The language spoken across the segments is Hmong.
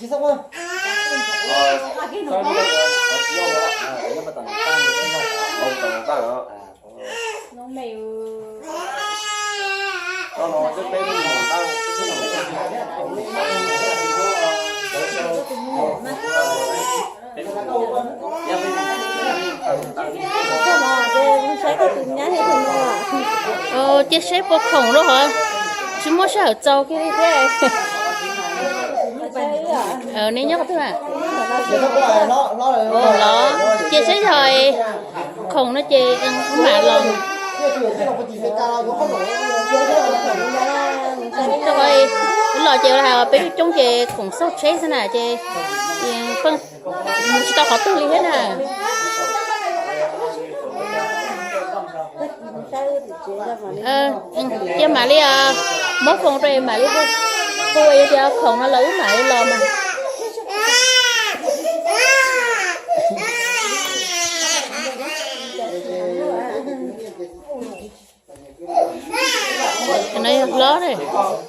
Cia saib puas khoom rau hov, tsis muaj sij hawm txaus kiag li thiab. Nej nyob qhov twg? Los cia saib yog khoom no ces wb mam los. Wb los ces hais peb coob coob ces khoom xauj tsheb xwb na ces pheej mus tsis tau qhov twg li thiab na. Cia mam li muab foos rau mam li hu, hu tias khoom no los wb mam li los mas. Cov no yog hlob,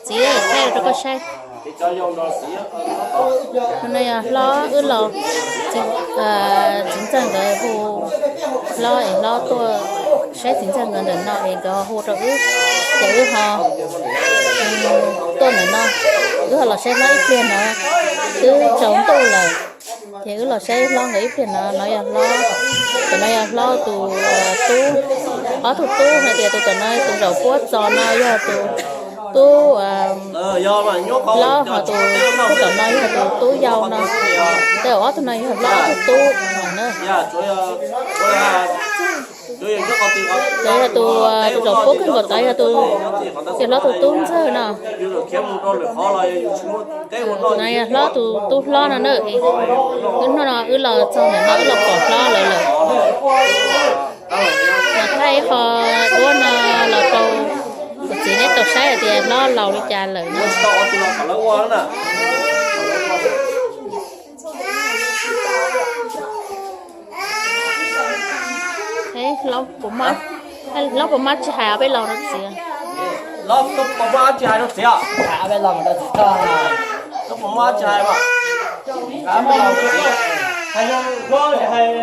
txiv thaij rau koj saib. Cov no yog hlob wb los, txiv ntxawg nkawd hu hlob es hlob tuaj saib txiv ntxawg nkawd ntawm no es nkawd ho hu rau wb, ces wb ho tuaj ntawm no, wb ho los saib hlob ib pliag no, twb tsaus ntuj lawm. Ces wb los saib hlob nkawd ib pliag no, no yog hlob, tus no yog hlob tus tub, ob tug tub hais tias tus tom no tus zaum puab txos no yog tus tub hlob, ho tus tub tom no yog tus tub yau no, tej zaum ob tug no yog hlob ob tug tub na. Yog tus, tus zaum puab kawg nkaus tod yog tus, yog hlob tus tub ntxawg no. No yog hlob tus tub hlob no na. Wb hnub no wb los txog ntawm no wb los pom hlob lawv lawm. Thaij ib qho duab no los rau kuv txiv neb tau saib hais tias hlob laus li cas lawm no. Hlob puas muaj dab tsi hais peb los rau txiv? Hlob puas muaj dab tsi hais rau txiv? Hlob puas muaj dab tsi hais?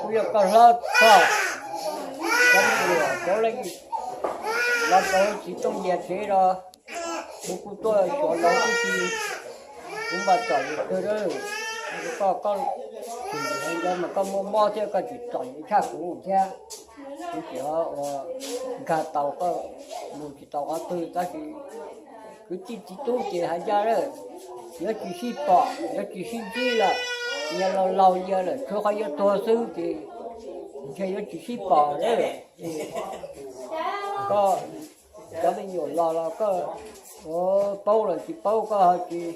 Kuv yog koj hlob txog, cov leej los rau txiv tooj yias tsev los, kuv kuj tuaj xyuas los tib si, kuv npaj txom yus kawg lawm. Koj, koj tsis hais ncaj mas koj muaj mob thiab koj tsis txom nyem tshaj kuv thiab. Kuv tseem ua nkag tau koj mus tsis tau qhov twg tab sis kwv tij txiv tub ces hais ncaj lawm, yuav tsis sib pom yuav tsis sib ntsib lawm, nyias laus laus nyias lawm tshuav qhov yuav tuag xwb ces ntshe yuav tsis sib pom lawm. Koj cov me nyuam los los koj paub los tsis paub koj ho tsis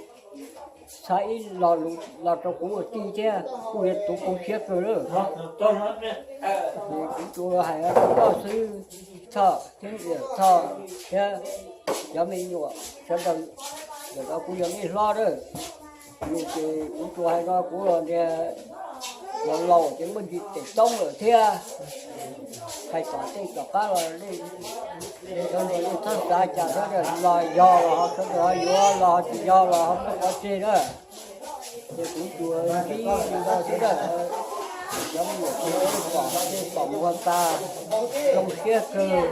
xav ib lo lus los rau kuv ua tij thiab kuj yog tus koob siab kawg lawm. Ces kuv tsuas hais rau koj xwb, Txhoj thiab Ntxias Txhoj thiab cov me nyuam sawv daws, ntawm no kuv yog nej hlob lawm. Yus ces kuv tsuas hais rau kuv los tias laus laus ces muaj ntsis tes toob lawm thiab. Hais tom tej tom qab los nej sawv daws nej txhob xav cas thiab, los yog los ho sawv daws ho yuav, los ho tsis yog los ho muab pov tseg na. Ces kuv tsuas ntsib li no xwb na, cov me nyuam tsev pom tej pom npua tas, zoo siab kawg.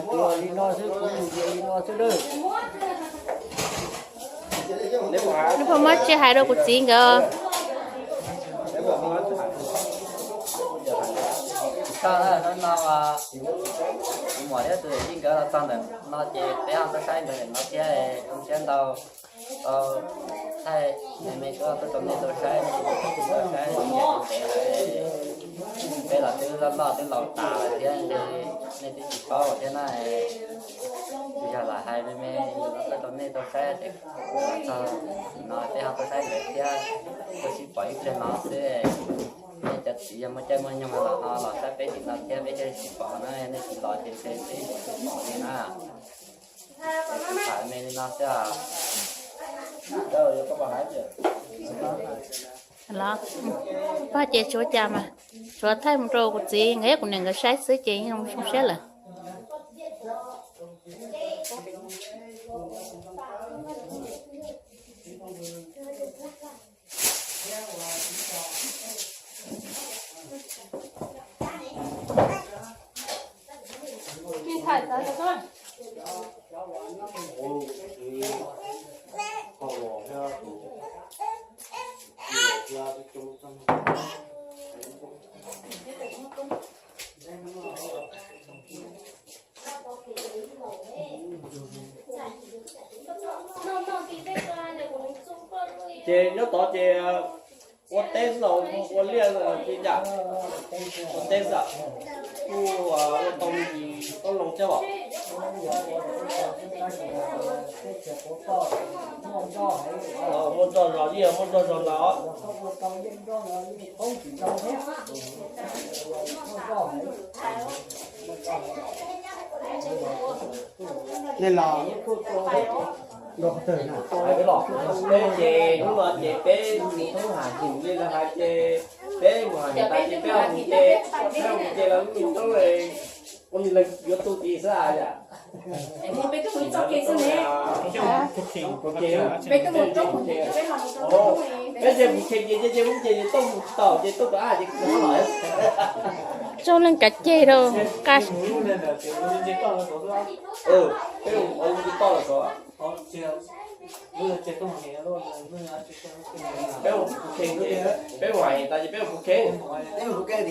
Tsuas li no xwb, kuv mus li no xwb na. Neb puas muaj tsi hais rau kuv txiv nkawd? Hnub no kuv muam thiab tus yawm yij nkawd los txog ntawm no ces peb ho tuaj saib nkawd ntawm no thiab, zoo siab ntau. Tau thaij me me tuaj rau nej tau saib, tau saib ntev lawm. Peb los twb loj loj twb laus tas lawm thiab, nej twb tsis paub thiab na. Tsis yog lam hais me me, tuaj rau nej tau saib ces los txog no peb ho tuaj saib nkawd thiab, tuaj sib pom ib pliag no xwb. Nej cov txiv yog muaj caij muaj nyoog los ho los saib peb tim no thiab, peb thiaj sib pom na, nej tsis los ces ntshe peb tsis pom li na. Tham me li no xwb. Los, pog ces tshuav cas mas, tshuav thaij mus rau kuv txiv nkawd, kuv niam nkawd saib xwb ces yeej zoo siab lawm. Ces nyob tod ces ua teb los ua liaj li cas? Ua teb xwb, kuj ua tau me ntsis tauj loo thiab os. Muaj nroj zos, yeej yog muaj nroj zos ntawd os. Peb ces hnub no ces peb mus thoob ham him li lawv hais ces peb mus ham him tas ces peb ho mus ce, peb ho mus ce lawv lub me toob ua li lawv yuav tu tid xwb yom. Peb ces mus ce ces ces mus ce ces tuaj mus tau ces tuaj rov qab ces kuv los. Tsob leej kav ceg rau qab. Peb mus toj los tod. Peb mus pub kheej, peb mus hais tas ces peb mus pub kheej. Peb mus pub kheej,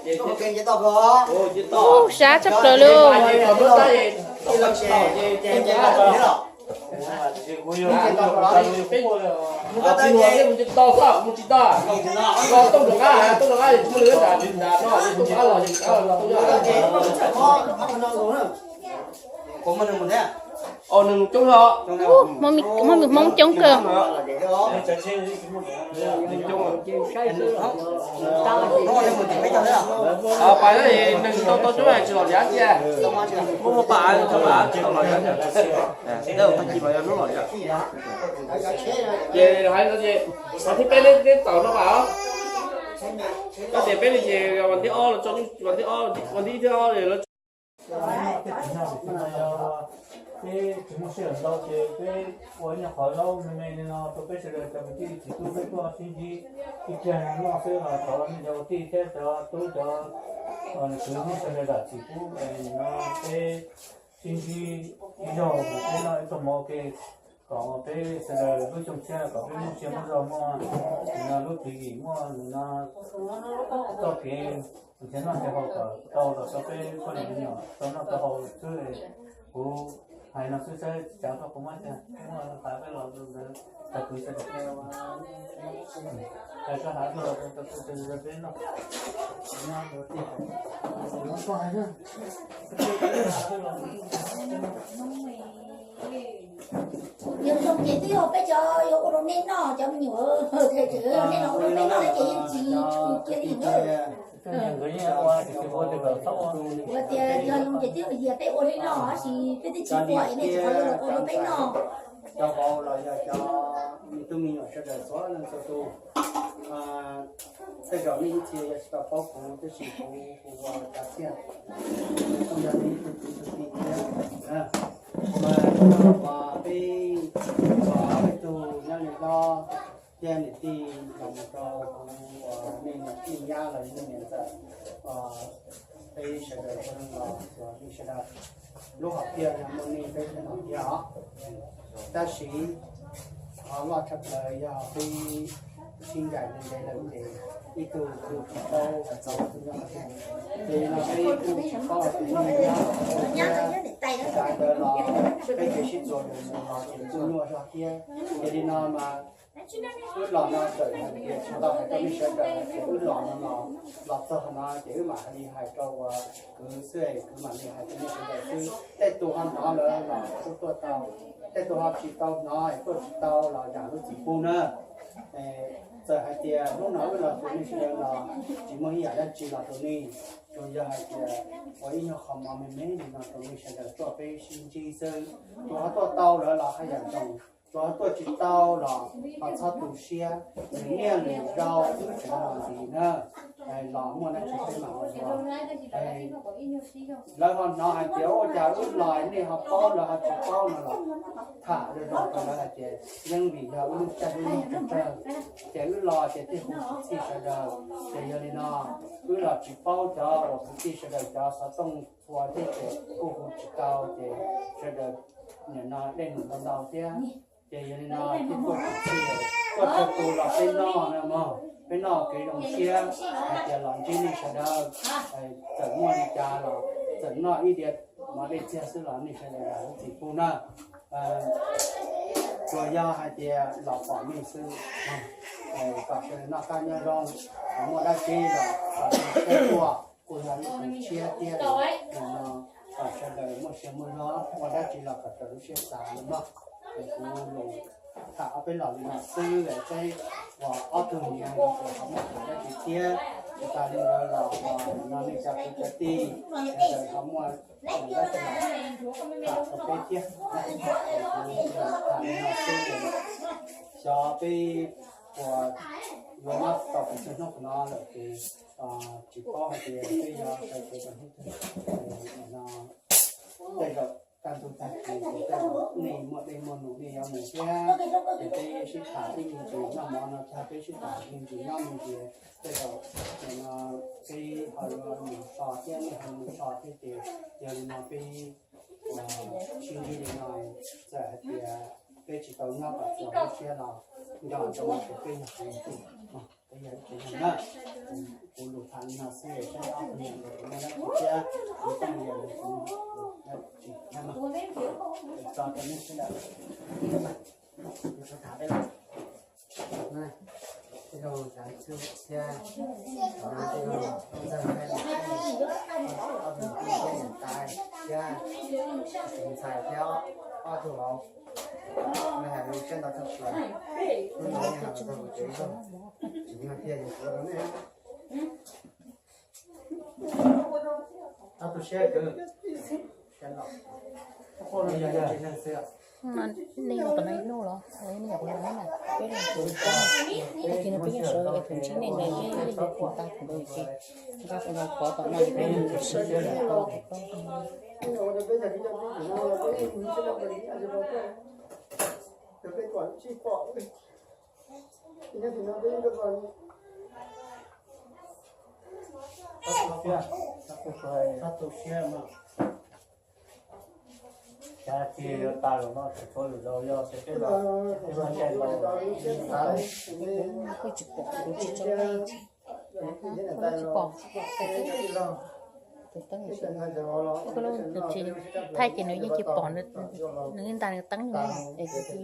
peb mus pub kheej ces toj. Ub, sab tshaj plaws lauj. Mus tsis tau xwb, mus tsis tau, los tuaj rov qab, tuaj rov qab, mus lwm nram no, tuaj rov qab los, tuaj rov qab. Nws coob os. Muaj me Hmoob coob kawg. Pas, nws tau tau coob tsis los yav cia. Muaj pas, tsis tau los yav. Ces hais no ces, vas thib peb neb txaus no pas. Koj tias peb li ces vas thib ob los tso, vas thib ob, vas thib ib thib ob lawv. Peb tsis muaj sij hawm ntau ces peb ua ib nyuag qhov zaub me me li no rau peb sawv daws cov kwv tij txiv tub peb tuaj sib ntsib ib pliag noj xwb los thov nej cov kwv tij thiab cov tub cov kwv Hmoob sawv daws zam txim pub no peb sib ntsib ib zaug peb noj ib tug mov ke kom peb sawv daws lub xyoo tshiab kom peb muaj sia muaj zog muaj lub tswv yim muaj no txoj kev nrhiav noj nrhiav haus kom tau los rau peb poj niam me nyuam tau noj tau haus xwb. Kuv hais no xwb saib tsis tsav tuaj kuv muab tiag muaj qhov peb los ntawd tau kwv sawv daws. Hais koj hais tuaj los tau kwv sawv daws peb noj. Yog zoo ces twb yog peb cov yuav ua rau nej noj cov me nyuam, nej los ua rau peb noj ces yeej tsis tshwm cia li na. Ua tias yog zoo ces twb yog peb ua li no, tab sis peb twb tsis ua es nej tsis qhov yuav los ua rau peb noj. Cov vauv los yog cov me tub me nyuam sawv daws txhua leej txhua tus, tej zaum nej ib txhia yog tsis tau paub kuv tab sis kuv hu ua Kav Txiaj, kuj yog nej ib tug kwv tug tij thiab. Mas hnub no peb, peb tug nyab li hlob thiab niam tij los mus rau kuv uas nej niam tij nyab los yog nej niam ntxawm, peb sawv daws tau los txhua leej sawv daws. Lub hom phiaj yog muaj nej peb thiaj los thiab os. Tab sis qhov loj tshaj plaws yog peb sib ncaim ntev lawm ces ib tug kuj tsis paub txog tus nyob qhov twg, ces no peb kuj tsis paub tias nej nyob qhov twg thiab. Yog li ntawd los peb kev sib txuas mus los ces kuj nyuaj zog thiab. Yog li no mas wb los no txawm hais tias tsis tau hais rau nej sawv daws ces wb los no los, los txog no ces wb mam li hais rau uas kwv xwb, kwv mam li hais rau nej sawv daws xwb. Tej tus ho hnov lawm los kuj tuaj tau, tej tus ho tsis tau hnov es tuaj tsis tau los zam lub txim pub na. Txawm hais tias hnub no wb los rau nej sawv daws los tsis muaj ib yam dab tsi los rau nej, tsuas yog hais tias ua ib nyuag qhov mov me me li no rau nej sawv daws tuaj peb sib ntsib xwb. Tsuas ho tuaj tau lawm los haj yam zoo, tsuas ho tuaj tsis tau los ho txhob tu siab, nws niaj nws zaus wb tseem los ntxiv na. los muaj dab tsi peb mam los. Lawv ho hnov hais tias ua cas wb los nej ho paub, lawv ho tsis paub no los tham zoo zoo rau lawv hais tias yeej vim yog wb lub caij lub nyoog tsawg tsawg, ces wb los ces thiaj hu txhij sawv daws. Ces yog li no wb los tsis paub cov uas kwv tij sawv daws cov xov tooj txhua thiab ces kuj hu tsis tau ces sawv daws nim no dej num ntau ntau thiab. Ces yog li no thiaj tuaj tsis txhij, tuaj txog tus los peb noj na mog, peb noj kev zoo siab hais tias los ntsib nej sawv daws, txawm muaj li cas los txawm noj ib diav mov dej txiag xwb los nej sawv daws los hu txim pub na. Tsuas yog hais tias los pom nej xwb, kom sawv daws noj qab nyob zoo, muaj dab tsi los kom sawv daws tuaj, kuj yog ib qho tshiab thiab no, kom sawv daws muaj sia muaj zog, muaj dab tsi los kom raws lub siab xav no mog. Ces kuv lus tham ob peb los li no xwb, saib uas ob tug niam ho muaj tham dab tsi thiab. Tsis tas li ntawd los no nej cov kwv cov tij sawv daws ho muaj dab tsi los tham rau peb thiab. Kuv tham li no xwb, xyov peb uas yuav nyob tau pes tsawg hnub qhov no lawm ces tsis paub hais tias peb yuav sawv kev rau hnub twg no. Tej zaum kaj ntug tag kis ces tej zaum nej muaj dej muaj num nej yuav mus thiab, ces peb sib tham ib me ntsis noj mov no tag peb sib tham me ntsis nyob me ntsis, tej zaum no peb ho yuav mus so thiab nej ho mus so thiab ces yog li no peb sib ntsib li no, txawm hais tias peb tsis tau nyob kom txog lub siab los nco ntsoov hais tias peb yog kwv yog tij, peb yog ib tsev neeg na. Kuv lus tham li no xwb, saib ob tug niam nkawd puas muaj dab tsi thiab, kuv tau yog li tsis tso rau nej sawv daws. Kuv tham peb los, tej zaum xav txhij thiab, tej zaum ntxawg thiab, ob tug tij thiab niam tais thiab tus ntxhais thiab ob tug vauv, nej hais lus siab ntau tshaj plaws. Hnub no nej hais los rau kuv tsev zog, tsis yog tiag yus tuav rau nej. Ob tug siab kwv, siab ntau. Nej yog tsev neeg xwb. Nej yog tom no ib hnub los nej nyuam qhuav los na, peb los tus tab sis no peb yeej sawv es tus ntsib nej ntawd peb yeej yuav tus tag tus ntawd ces nqa tus los kov tom no ces peb yeej sawv es tus tau tus no. Kuj tsis pom, kuv tsis tso nej, kuj tsis pom. Tus teeb, tus thaij ces nws yeej tsis pom, nws yeej nta nws teeb no es tus twb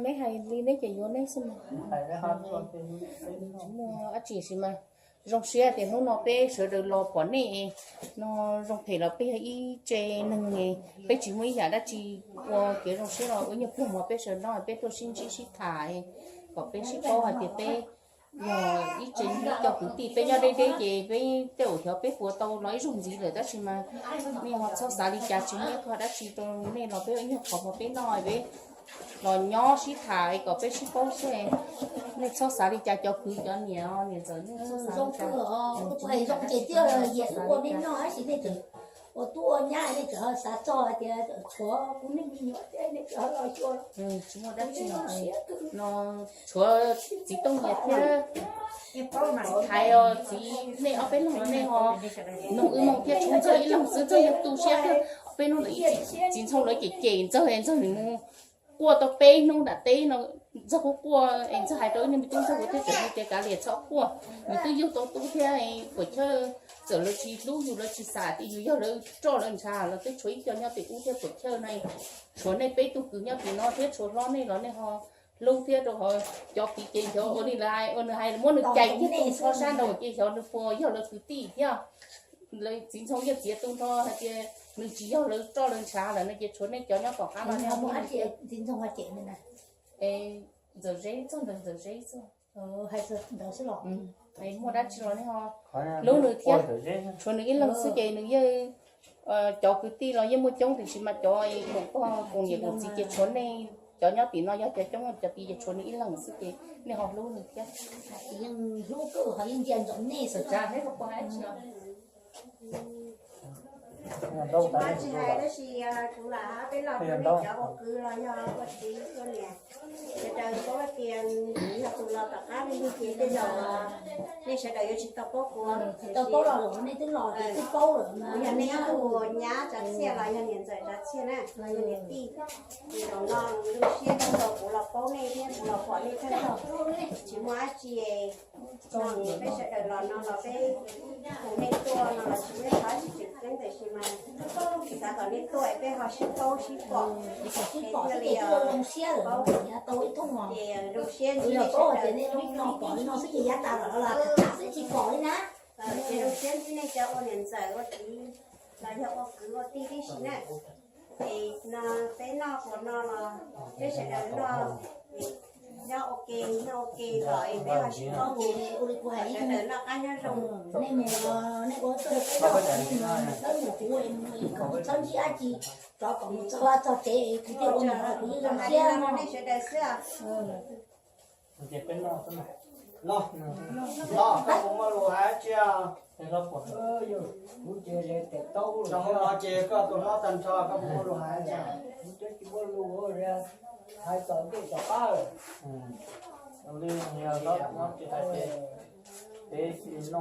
Neb hais li neb ces yuav neb xwb mas. Tsis muaj dab tsi sis mas. Zoo siab tias hnub no peb sawv daws los pom nej no, zoo phem los peb yog ib tse neeg, peb tsis muaj ib yam dab tsi ua kev zoo siab los ua nyuag pluag mov peb sawv daws noj, peb tuaj sib ntsib sib tham kom peb sib paub hais tias peb yog ib tse cov kwv tij, peb nyob deb deb ces peb tej zaum xyov peb puas tau los ib zaug ntxiv lawm, tab sis mas nej ho txhob xav li cas, tsis muaj ib qho dab tsi rau nej los peb ua ib nyuag qhov mov peb noj, peb los nyob sib tham kom peb sib paub xwb. Nej txhob xav li cas cov kwv cov niam, niam ntxawm, nej txhob xav li cas. Ua tub ua nyab nej txawm xav txog hais tias tshuav kuv niag me nyuam thiab nej txawm los xyuas. Tsis muaj dab tsi no, tshuav txiv Tooj Nyias thiab txiv Thaiv os, txiv nej ob peb leeg no nej ho nug wb moo thiab, tshuav Ntxawg ib leeg xwb, Ntxawg yog tu siab thiab. Ob peb hnub ntawd txiv Ntxhoo lawv cem cem Ntxawg, Ntxawg nws mus quaj tau peb hnub nram teb no, Ntxawg quaj quaj es Ntxawg hais rau ib niag me tub Ntxawg, kuv twb tseem hais tias kav liam txhob quaj, nws twb yug tau tub thiab, puas chawj, txawm lawv tsis hlub yus, lawv tsis xam tias yus yog lawv roj lawv ntshav, lawv twb tshuav ib co nyob tim ub thiab puas chawj na. Tshuav nej peb tug kwv nyob tim no thiab tshuav hlob nej los nej ho hlub thiab rau qhov cov kwv ces nchov ua li lawv hais, ua nws hais muab nws cais kiag tus tsho sab nraud ces xyov nws puas yog lawv kwv tij thiab. Lawv txiv Ntxhoo yeej txiav tu nrho hais tias nws tsis yog lawv roj lawv ntshav lawm no ces tshuav nej cov nyob tom qab no nej ho muab txiv Ntxhoo cem nws na. Ntxawm Zeb txog ntawd, Ntxawm Zeb txog. Hais ntawd xwb los? Muaj dab tsi los nej ho hlub nws thiab. Tshuav nws ib leeg xwb ces nws yeej, cov kwv tij los yeej muaj coob tiam sis mas cov koom pog koom niam koom txiv ces tshuav nej cov nyob tim no yog cov coob, cov tid ces tshuav nws ib leeg xwb ces nej ho hlub nws thiab. Yeej hlub kawg ho yeej ntsia ntsoov nej xwb. Tsis hais tab sis kuv lam hais peb los rau nej cov ua kwv los yog ua txiv ua niam, sawv daws paub hais tias yog tus los tom qab li ntawd ces tej zaum nej sawv daws yuav tsis tau paub kuv. Tsis tau paub los nej twb los twb paub lawm. Yog nej ib tug nyab Tsav Txhiaj los yog niam ntxawm Tsav Txhiaj na los yog niam tij, ces zaum no zoo siab kawg nkaus kuv los paub nej thiab kuv los pom nej tag zog. Tsis muaj dab tsi, no peb sawv daws los no los peb hu nej tuaj no los tsis muaj dab tsi tseem ceeb, tiam sis mas xav kom nej tuaj peb ho sib paub sib pom. Sib pom thiaj li zoo siab lawm, yav tau ib thooj os. Ces zoo siab ntsib nej sawv daws, nej lub no pom li no xwb ces yav tas los los tham xwb tsis pom li na. Ces zoo siab ntsib nej cov ua niam ntxawm ua txiv los yog ua kwv ua tij tib si na. Es no peb noj puas no los peb sawv daws noj, nyob ua ke, noj ua ke kom peb ho sib paub mus, sawv daws noj qab nyob zoo. Nej mus, nej ua tuaj rau peb noj, nej mus, nej mus kuv, txhob ntsib dab tsi, rov kom mus txog vaj txog tsev kuv thiaj ua niam kuv yeej zoo siab no. Nej sawv daws xwb. Los, koj puas muaj lus hais tsi? Kuv ces tes taub, no ces koj tus hlob tag nrho koj puas muaj lus hais tsi? Kuv twb tsis muaj lus hais tom ntej tom qab. Peb no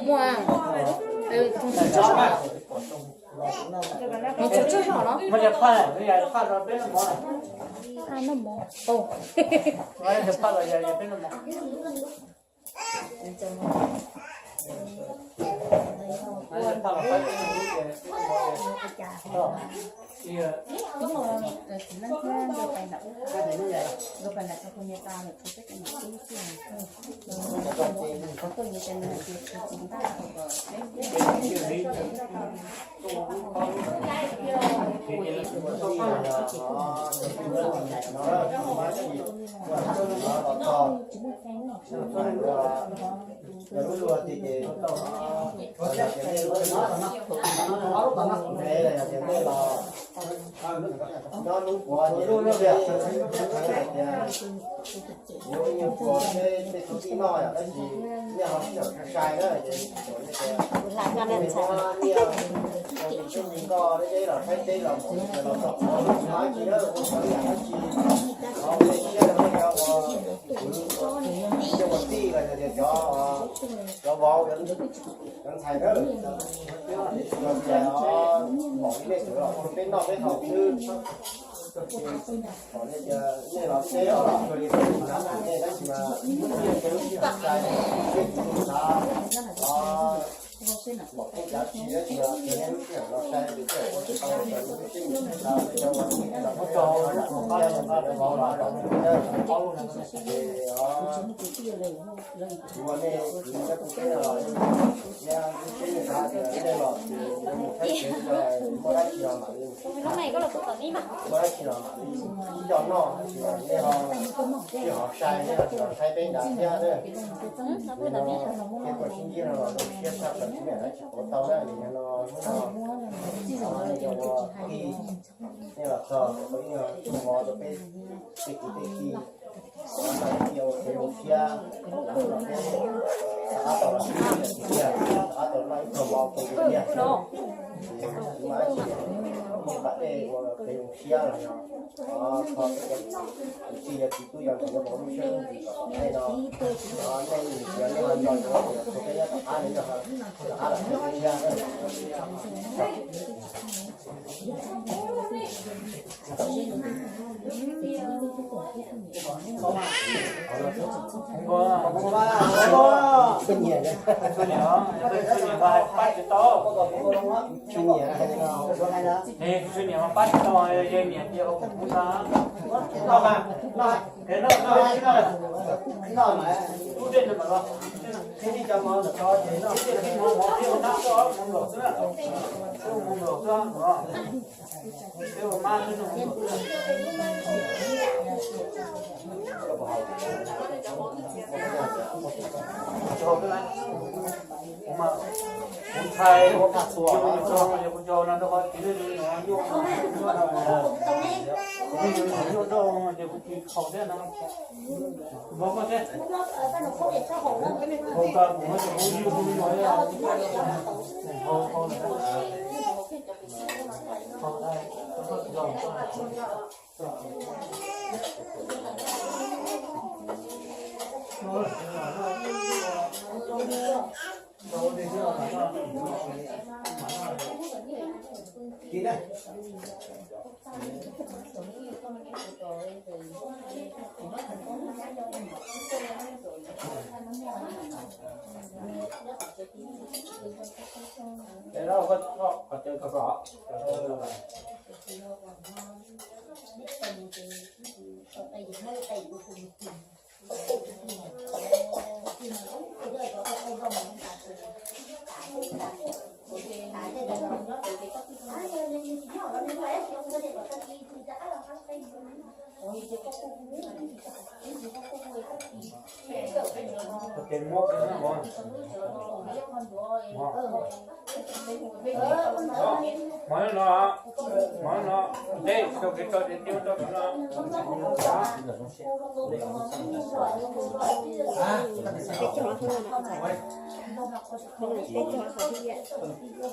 Muaj, tus tsis tsaug zog los? Muaj cov phaj, phaj no peb noj mov. Phaj noj mov. Phaj los yog peb noj mov. Nyob hnub puav ces hais tias yuav ib nyuag puas peb tej kwv tij noj yom, tab sis nej ho sib zam sai sai na ces kom nej tias nej muab nyiaj rau tus tub tus nkoj deb deb los saib teb los mus los txog qhov lub tsis hais tsis dab tsi, qhov nej siab rau nej cov uas kwv, cov uas tij los yog tias cov, cov vauv, cov ntxhais na. Yog tias pom li nej txawm los ua rau peb noj peb haus xwb. Pom nej tias nej los teb los cuag li tus tub txav ntawm nej tab sis mas nej cov lub sij hawm sai, nej tus tub txav los pom tej cav tsis dab tsi los cuag nej lub sij hawm los sai ces tej zaum ua tsis tau cov lub sij hawm txav cov uas nej los teb los noj qab noj vauv los rau nej na. Ces ua nej kwv cov tus teb no los thiab lub teb lub chaw tias nej los ces mus saib tsev muaj dab tsi los mam li, muaj dab tsi los mam li sib coj noj, tab sis nej ho, nej ho sai, nej ho tsis los saib peb nrad thiab na. Ces tuaj sib ntsib no los zoo siab tshaj plaws, tsis muaj dab tsi qhuav tau na, ces no hnub no nej cov uas tij, nej los txog kom ib nyuag mov rau peb tej kwv tej tij, ua ntau tias ua kev zoo siab, rov qab tau los sib ntsib tiag, rov qab tau noj ib pluag mov rau tiag.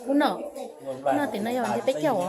Ub no, ub no tim no yog ntiag peb caug os.